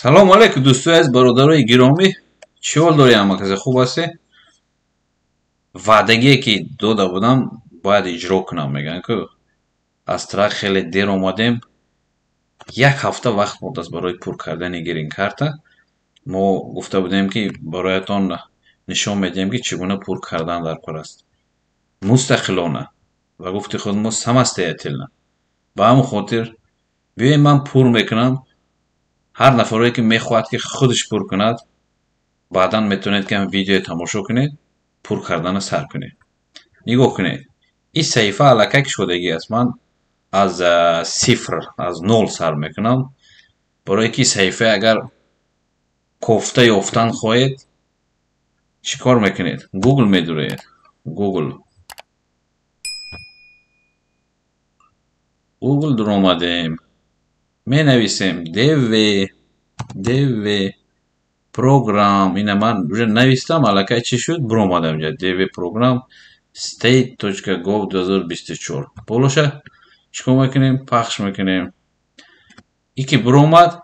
Салому алейкум, дӯстои азиз, бародарои гиромӣ. Чӣ ҳол доред, ҳама касе хуб ҳастед? Ваъдагие ки дода будам, бояд иҷро кунам, мегӯянд ку. Аз трак хеле дер омадем. Як ҳафта вақт мондааст барои пур кардани грин-карта. Мо гуфта будем, ки бароятон нишон медиҳем, ки чӣ гуна пур кардан дар кор аст. Мустақилона ва гуфти худ мо самостоятельно. Ба ҳамон хотир биёем, ман пур мекунам. Ҳар нафарое ки мехоҳад, ки худаш пур кунад, баъдан метавонед, ки ҳам видео тамошо кунед, пур кардана сар кунед. Нигоҳ кунед. Ин саҳифа аллакай кушодагӣ аст. Ман аз сифр, аз нол сар мекунам. Барое ки саҳифа агар кофта ёфтан хоҳед, чӣ кор мекунед? Google медуроед. Google. Google дуромадем. Менависем DV, DV program. Ина ман уже навистам, аллакай чӣ шуд? Буромадам инҷа. DV program state.gov 2024. Болоша чӣ кор мекунем? Пахш мекунем. И ки буромад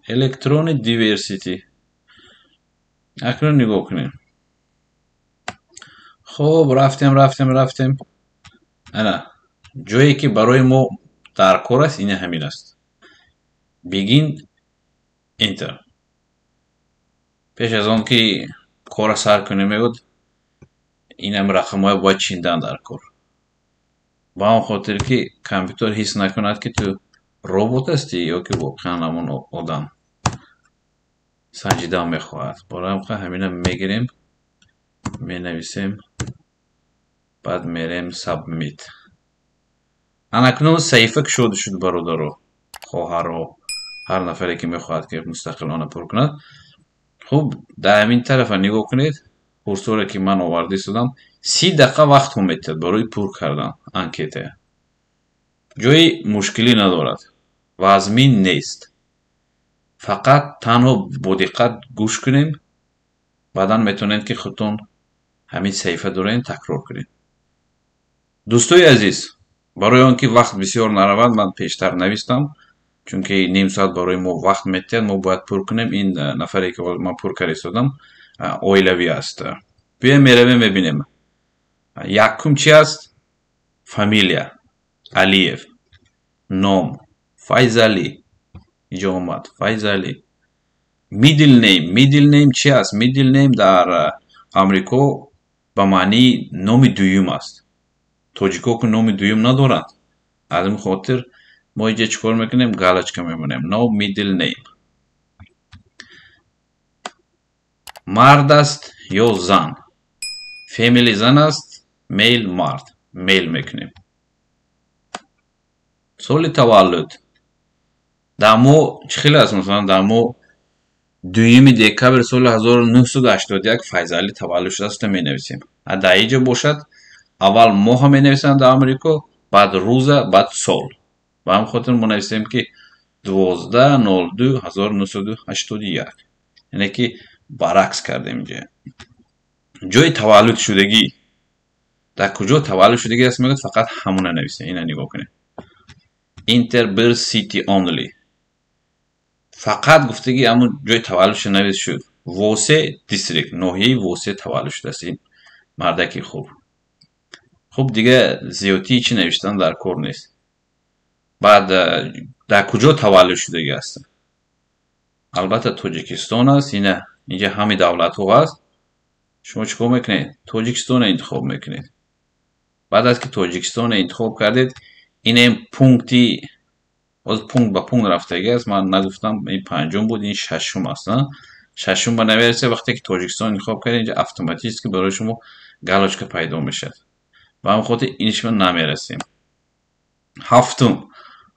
Electronic Diversity. Акнун нигоҳ кунем. Хуб, рафтем, рафтем, рафтем. Ана, ҷое ки барои мо дар кор аст, ина ҳамин аст. Begin enter. Пеш аз он ки корро сар кунем, мегӯяд, инам рақамҳоя бояд чиндан дар кор. Ба он хотир ки компютер ҳис накунад, ки ту робот ҳастӣ ё ки воқеан ҳамон одам. Санҷидан мехоҳад. Барои ҳамин ҳамина мегирем, менависем, баъд мерем submit. Анакнун саҳифа кушода шуд, бародаро, хоҳаро, ҳар нафаре ки мехоҳад, ки мустақилона пур кунад. Хуб, дар ҳамин тарафа нигоҳ кунед, курсоре ки ман оварда истодам, 30 дақиқа вақтҳо метиҳад барои пур кардан анкета. Ҷои мушкилӣ надорад, вазмин нест. Фақат танҳо бо диққат гӯш кунем, баъдан метавонед, ки худтон ҳамин саҳифа дорем, такрор кунед. Дӯстои азиз, барои он ки вақт бисёр наравад, ман пештар навистам, чунки ним соат барои мо вақт метиҳад, мо бояд пур кунем. Ин нафаре ки ман пур карда истодам, оилавӣ аст. Биёем, меравем, мебинем. Якум чи аст? Фамилия Алиев, ном Файзалӣ. Инҷо омад Файзалӣ. Middle name, middle name чи аст? Middle name дар Амрико ба маънии номи дуюм аст. Тоҷикҳо ки номи дуюм надоранд. Аз ин хотир мо инҷа чӣ кор мекунем? Галочка мемонем. No middle name. Мард аст ё зан? Family зан аст, male мард. Male мекунем. Соли таваллуд. Дар мо чӣ хел аст? Масалан, дар мо 2 декабр соли 1981 Файзалӣ таваллуд шудааст, менависем. А дар инҷо бошад, аввал моҳа менависанд дар Амрико, баъд рӯза, баъд сол. Ба ҳамин хотир мо нависем, ки 12.02.1981. Яъне ки баръакс кардем инҷа. Ҷои таваллуд шудагӣ. Дар куҷо таваллуд шудагӣ аст, мегӯяд, фақат ҳамона нависем. Ина нигоҳ кунед. Enter birth city only. Фақат гуфтагӣ ҳамон ҷои таваллудша навис шуд. Восе district, ноҳияи Восе таваллуд шудааст ин мардаки хуб. Хуб, дига зиёдтии чӣ навиштан дар кор нест. Баъд дар куҷо таваллуд шудагӣ аст? Албатта Тоҷикистон аст. Ина инҷа ҳамаи давлатҳо ҳаст. Шумо чӣ кор мекунед? Тоҷикистонро интихоб мекунед. Баъд аз ки Тоҷикистонро интихоб кардед, инем пункти, боз пункт ба пункт рафтагӣ аст. Ман нагуфтам, ин панҷум буд, ин шашум аст. Шашум ба нависа, вақте ки Тоҷикистон интихоб кардед, инҷа автоматически барои шумо галочка пайдо мешавад. Ба ҳамин хотир иншма намерасем. Ҳафтум.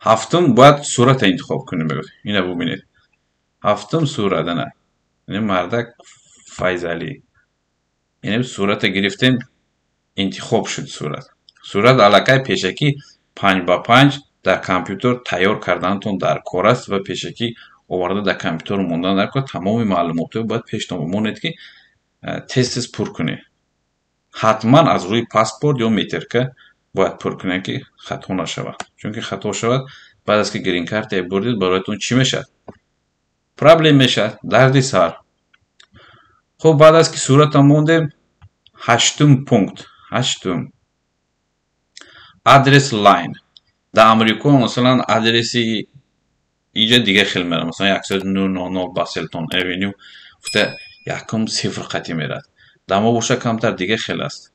Ҳафтум бояд сурата интихоб кунем, мегӯяд. Ина бубинед. Ҳафтум сурат, ана. Ин мардак Файзалӣ. Ин сурата гирифтем, интихоб шуд сурат. Сурат аллакай пешакӣ 5 ба 5 дар компютер тайёр карданатон дар кор аст ва пешакӣ оварда дар компютер мондан дар кор. Тамоми маълумотҳо бояд пештон бимонед, ки тез тез пур кунед. Ҳатман аз рӯи паспорт ё метрика бояд пур кунед, ки хато нашавад. Чунки хато шавад, баъд аз ки грин-картае бурдед, бароятон чӣ мешавад? Проблем мешавад, дарди сар. Хуб, баъд аз ки сурата мондем, ҳаштум пункт, ҳаштум address line. Дар Амрико, масалан, адреси иҷа дига хел мерад. Масалан, 109 Баселтон Avenue гуфта, якум сифр қатӣ мерад. Дар мо боша, камтар дига хел аст.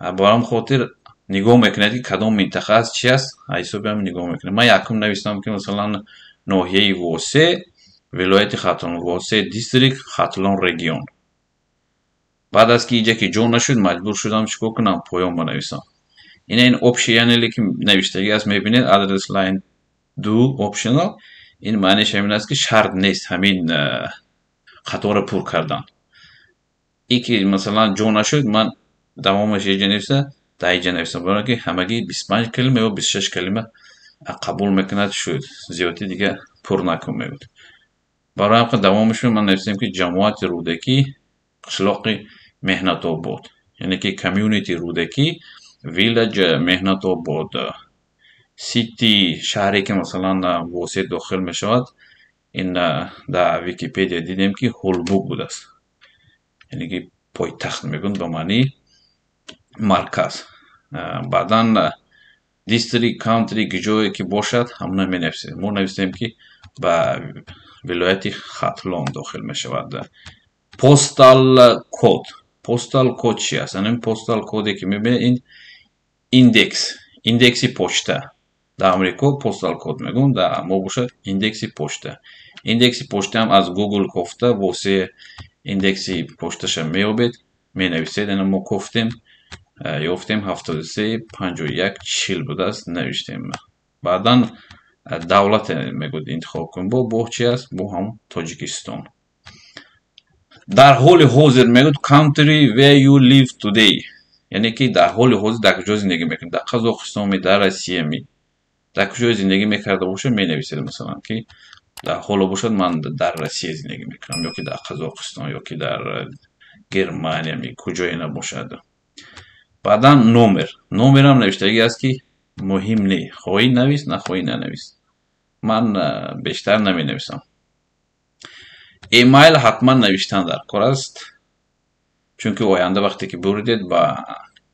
Ба ҳамин хотир нигоҳ мекунед, ки кадом минтақа аст, чи аст, ҳисоби ҳам нигоҳ мекунед. Ман якум навистам, ки, масалан, ноҳияи Восе, вилояти Хатлон, Восе district, Хатлон region. Баъд аз ки иҷа ки ҷо нашуд, маҷбур шудам чӣ кор кунам? Поён банависам. Ина, ин optional ки навиштагӣ аст, мебинед, address line 2 optional. Ин маънеш ҳамин аст, ки шарт нест ҳамин қатора пур кардан. И ки, масалан, ҷо нашуд, ман давомаш иҷа нависта, дар иҷа навистам, барое ки ҳамагӣ 25 калима ё 26 калима қабул мекунад, шуд, зиёдӣ дига пур накун мегӯяд. Барои ҳамин давомашро ман навистем, ки ҷамоати Рӯдакӣ, қишлоқи Меҳнатобод, яъне ки community Рӯдакӣ, village Меҳнатобод, city, шаҳре ки, масалан, Восе дохил мешавад, ин дар Википедия дидем, ки Ҳулбук будааст, яъне ки пойтахт мегӯянд, ба маънии марказ. Баъдан district, country, ҷое ки бошад, ҳамона менависем. Мо навистем, ки ба вилояти Хатлон дохил мешавад. Postal code. Postal code чи аст? Ин postal code е ки мебинед, ин индекс, индекси почта. Дар Амрико postal code мегӯям, дар мо бошад, индекси почта. Индекси почтаам аз Гугл кофта, восеи индекси почташа меёбед, менависед. Ина, мо кофтем, ёфтем, 73 51 40 будааст, навиштем. Баъдан давлате мегӯяд, интихоб кун. Бо чи аст? Бо ҳам Тоҷикистон. Дар ҳоли ҳозир мегӯяд, country where you live today, яъне ки дар ҳоли ҳозир дар куҷо зиндагӣ мекунед: дар Қазоқистонми, дар Россиями, дар куҷое зиндагӣ мекарда бошед, менависед. Масалан, ки дар ҳоло бошад, ман дар Россия зиндагӣ мекунам ё ки дар Қазоқистон, ё ки дар Германиями, куҷое набошад. Баъдан номер. Номерам навиштагӣ аст, ки муҳим не, хоҳӣ навис, нахоҳӣ нанавис. Ман бештар наменависам. Эмайл ҳатман навиштан дар кор аст, чунки оянда вақте ки буридед ба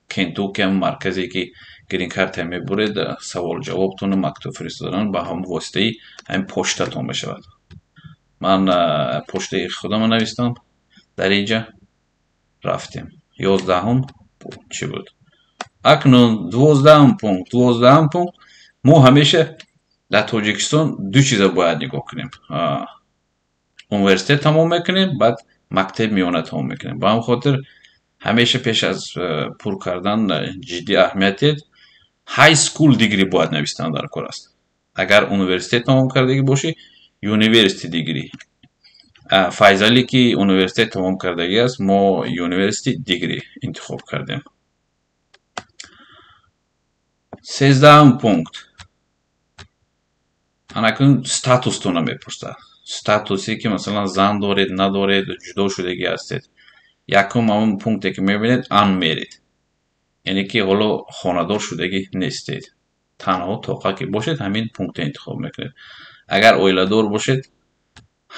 Кентуки, марказе ки грин-карта мебуред, савол ҷавобтону мактуб фиристодан ба ҳамон воситаи ҳамин почтатон мешавад. Ман почтаи худамро навистам дар инҷа. Рафтем, 11-ум чӣ буд? Акнун 12-ум пункт. 12-ум пункт: мо ҳамеша дар Тоҷикистон ду чиза бояд нигоҳ кунем: университет тамом мекунем, баъд мактаби миёна тамом мекунем. Ба ҳамин хотир ҳамеша пеш аз пур кардан ҷиддӣ аҳамият диҳед. High school degree бояд навистан дар кор аст. Агар университет тамом кардагӣ бошӣ, university degree. Файзалӣ ки университет тамом кардагӣ аст, мо university degree интихоб кардем. 13-ум пункт. Анакун статустона мепурсад, статусе ки, масалан, зан доред, надоред, ҷудо шудагӣ ҳастед. Якум ҳамон пункте ки мебинед, unmarried, яъне ки ҳоло хонадор шудагӣ нестед, танҳо тоқа ки бошед, ҳамин пункта интихоб мекунед. Агар оиладор бошед,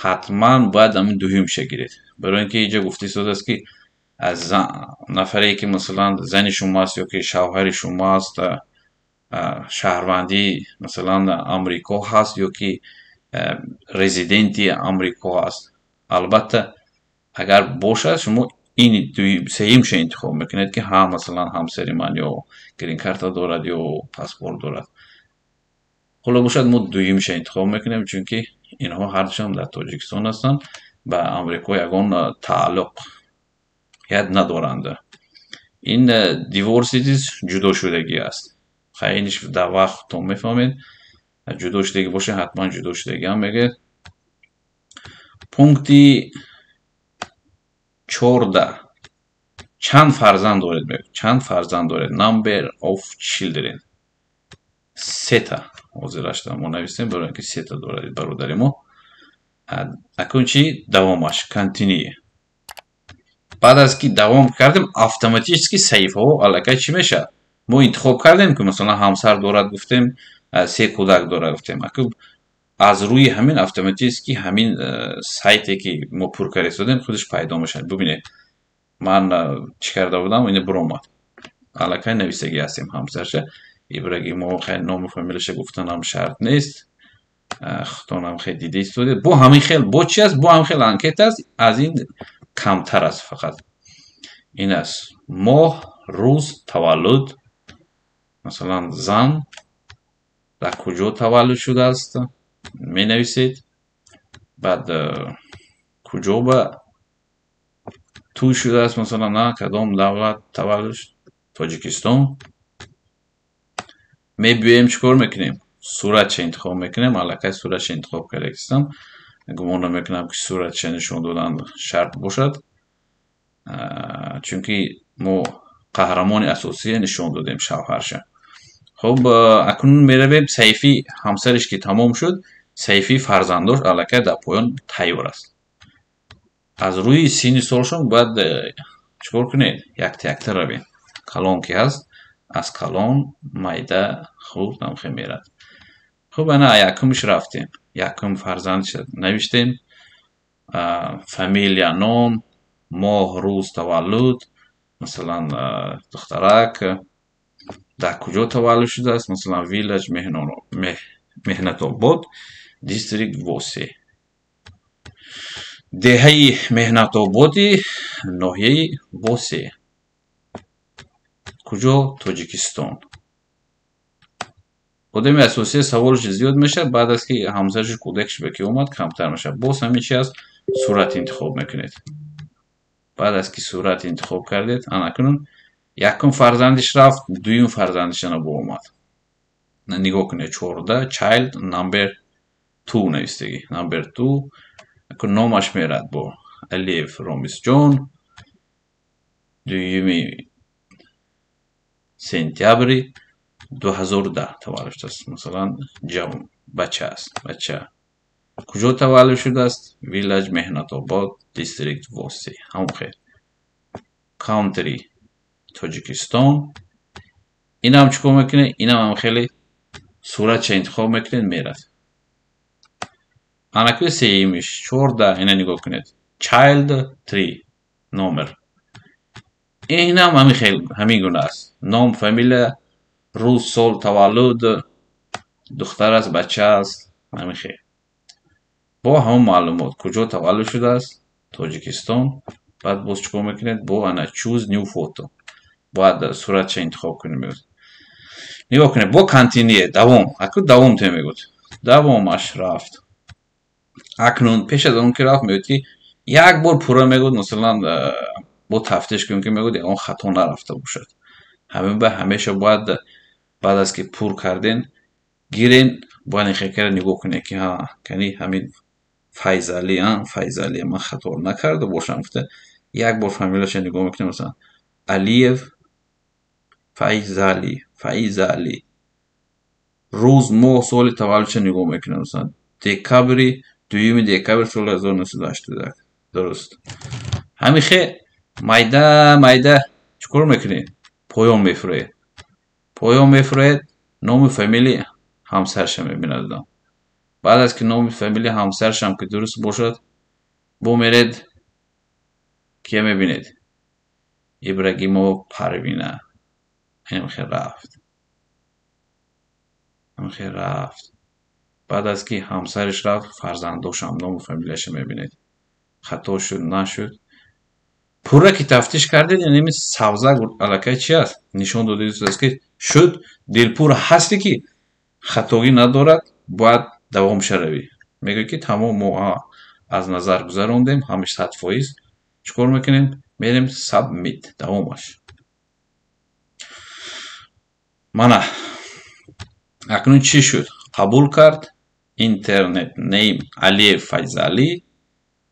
ҳатман бояд ҳамин дуюмша гиред, барои ин ки инҷа гуфта истодааст, ки аз нафаре ки, масалан, зани шумо аст ё ки шавҳари шумо аст, шаҳрвандии, масалан, Амрико ҳаст ё ки резиденти Амрико ҳаст. Албатта, агар бошад, шумо ин сеюмша интихоб мекунед, ки ҳа, масалан, ҳамсари ман ё грин-карта дорад, ё паспорт дорад. Ҳоло бошад, мо дуюмша интихоб мекунем, чунки инҳо ҳардушам дар Тоҷикистон ҳастанд, ба Амрико ягон тааллуқият надоранд. Ин divorced, ҷудошудагӣ аст. Хайниш дар вақт мефаҳмед. Ҷудо шудагӣ боша, ҳатман ҷудо шудагӣ ҳам мегӯяд. Пункти 14: чанд фарзанд доред мегӯяд. Чанд фарзанд доред? Number of children. Сета ҳозирашта мо навистем, барои ин ки сета дорад бародари мо. Акун чи? Давомаш, continue. Баъд аз ки давом кардем, автоматически саҳифаҳо аллакай чӣ мешавад? Мо интихоб кардем, ки, масалан, ҳамсар дорад гуфтем, се кӯдак дорад гуфтем. Акун Аз рӯи ҳамин автоматически ҳамин сайте, ки мо пур карда истодем, худаш пайдо мешавад. Бубинед, ман чӣ карда будам, ина биромад. Аллакай нависагӣ ҳастем ҳамсарша Ибрагимова. Хай, ному фамилияша гуфтанам шарт нест, худтонам хел дида истодед. Бо ҳамин хел бо чи аст? Бо ҳамин хел анкета аст, аз ин камтар аст. Фақат ин аст: моҳ, рӯз таваллуд, масалан, зан дар куҷо таваллуд шудааст, менависед. Баъд куҷо ба тӯй шудааст, масалан, на кадом давлат таваллуд, Тоҷикистон. Мебиёем, чӣ кор мекунем? Суратша интихоб мекунем. Аллакай суратша интихоб кардагистам, гумон намекунам, ки суратша нишон додан шарт бошад, чунки мо қаҳрамони асосие нишон додем, шавҳарша. Хуб, акнун меравем саҳифаи ҳамсариш. Ки тамом шуд, саҳифаи фарзандош аллакай дар поён тайёр аст. Аз рӯи синни солшон бояд чӣ кор кунед? Якта якта равем. Калон ки ҳаст, аз калон майда, хурд ҳамхел мерад. Хуб, ана якумш рафтем, якум фарзандша навиштем: фамилия, ном, моҳ, рӯз таваллуд, масалан, духтарак дар куҷо таваллуд шудааст, масалан, village Меҳнатобод, district Восе, деҳаи Меҳнатободи ноҳияи Восе. Куҷо? Тоҷикистон. Одами асосия саволаш зиёд мешавад, баъд аз ки ҳамсараш, кӯдакаш ба ки омад, камтар мешавад. Боз ҳамин чи аст? Сурат интихоб мекунед. Баъд аз ки сурат интихоб кардед, анакунун якум фарзандиш рафт, дуюм фарзандишана бо омад. Нигоҳ кунед, 14, child number two навистагӣ, number two. Номаш мерад бо Алиев Ромисҷон, 2 сентябри 2010 таваллуд шудааст. Масалан, бача аст. Бача куҷо таваллуд шудааст? Village Меҳнатобод, district Восе, ҳамон хел, country Тоҷикистон. Инам чӣ кор мекунед? Инам ҳам хеле суратша интихоб мекунед, мерад. Анаки сеюмиш, 14, ина нигоҳ кунед, child three номер. Инам ҳамин хел, ҳамин гуна аст: ном, фамилия, рӯз, сол таваллуд, духтар аст, бача аст, ҳамин хел, бо ҳамон маълумот, куҷо таваллуд шудааст, Тоҷикистон. Баъд боз чӣ кор мекунед? Бо ана choose new photo, бояд суратша интихоб кунед, мегӯяд. Нигоҳ кунед, бо continue, давом, аку давом те мегӯяд. Давомаш рафт. Акнун пеш аз он ки рафт, мегӯяд, ки як бор пурра мегӯяд, масалан, бо тафтиш кунем, ки мегӯяд, ягон хато нарафта бошад. Ҳамин ба ҳамеша бояд баъд аз ки пур карден, гирен, бояд ин хел нигоҳ кунед, ки ҳа, кани ҳамин Файзалӣ, Файзалӣ, ман хато накарда бошам гуфта, як бор фамилияша нигоҳ мекунем. Масалан, Алиев Файзалӣ, Файзалӣ. Рӯз, моҳ, соли таваллудша нигоҳ мекунем. Масалан, декабри, 2 декабри соли 1981, дуруст. Ҳамин хел майда майда чӣ кор мекунед? Поён мефуроед, поён мефуроед, номи фамилияи ҳамсарша мебинад одам. Баъд аз ки номи фамилияи ҳамсаршам ки дуруст бошад, бо меред, кия мебинед? Ибрагимова Парвина. Ҳамин рафт, ҳамин рафт. Баъд аз ки ҳамсараш рафт, фарзандошам ному фамилияша мебинед. Хато шуд, нашуд, пурра ки тафтиш кардед, яъне сабзак аллакай чи аст, нишон додааст, ки шуд. Дилпур ҳасте, ки хатогӣ надорад, бояд давом шаравӣ. Мегӯяд, ки тамом, мо аз назар гузарондем, ҳамаш 100%. Чӣ кор мекунем? Мерем submit, давомаш. Мана, акнун чӣ шуд? Қабул кард. Internet name Алиев Файзалӣ,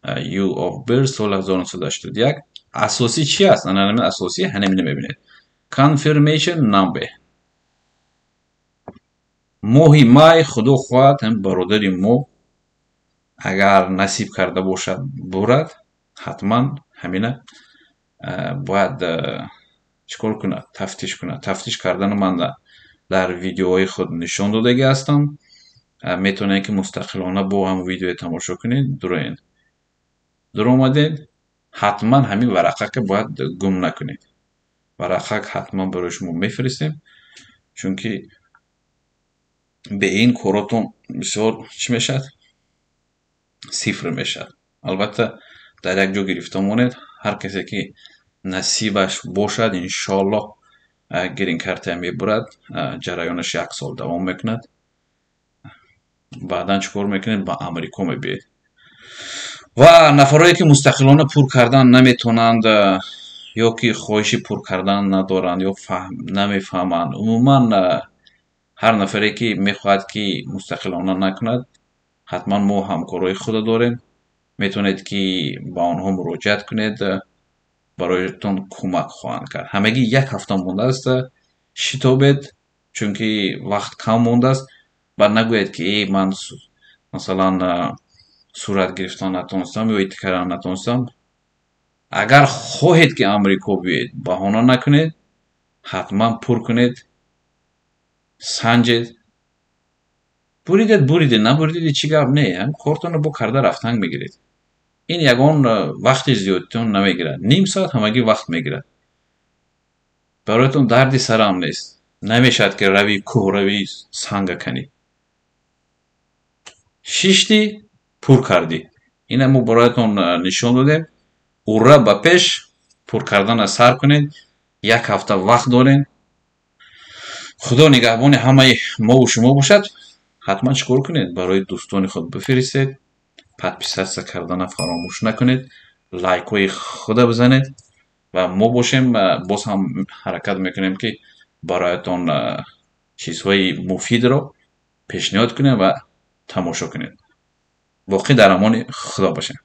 year of birth соли 1981. Асосӣ чи аст? Ананамин асосӣ ҳанамина мебинед, confirmation number. Моҳи май, худо хоҳад, ҳам бародари мо агар насиб карда бошад, бурад, ҳатман ҳамина бояд чӣ кор кунад? Тафтиш кунад. Тафтиш кардани ман дар видеоҳои худ нишон додагӣ ҳастам. Метавонед, ки мустақилона бо ҳам видеое тамошо кунед. Дуроед, дуромадед, ҳатман ҳамин варақака бояд гум накунед. Варақак ҳатман барои шумо мефиристем, чунки бе ин коротон бисёр чӣ мешавад, сифр мешавад. Албатта, дар як ҷо гирифта монед. Ҳар касе ки насибаш бошад, иншоаллоҳ, грин-картая мебурад. Ҷараёнаш як сол давом мекунад. Баъдан чӣ кор мекунед? Ба Амрико мебиед. Ва нафарое ки мустақилона пур кардан наметавонанд ё ки хоҳиши пур кардан надоранд ё намефаҳманд, умуман ҳар нафаре ки мехоҳад, ки мустақилона накунад, ҳатман мо ҳамкорҳои худро дорем, метавонед, ки ба онҳо муроҷиат кунед, бароятон кӯмак хоҳанд кард. Ҳамагӣ як ҳафта мондааст, шитобед, чунки вақт кам мондааст. Баъд нагӯед, ки э, ман, масалан, сурат гирифтан натонистам ё ит кардан натонистам. Агар хоҳед, ки Амрико биёед, баҳона накунед, ҳатман пур кунед, санҷед. Буридед, буридед, набуридед, чӣ гап не, кортонро бо карда рафтан мегиред. Ин ягон вақти зиёдтон намегирад, ним соат ҳамагӣ вақт мегирад. Бароятон дарди сарам нест, намешавад, ки рави кӯҳ, рави санга канӣ. Шиштӣ, пур кардӣ. Ина мо бароятон нишон додем. Ура, ба пеш, пур кардана сар кунед, як ҳафта вақт дорем. Худо нигаҳбони ҳамаи мову шумо бошад. Ҳатман чӣ кор кунед? Барои дӯстони худ бифиристед, подписаться кардана фаромӯш накунед, лайкҳои худа бизанед ва мо бошем, боз ҳам ҳаракат мекунем, ки бароятон чизҳои муфидро пешниҳод кунем ва тамошо кунед. Боқӣ дар амони Худо бошем.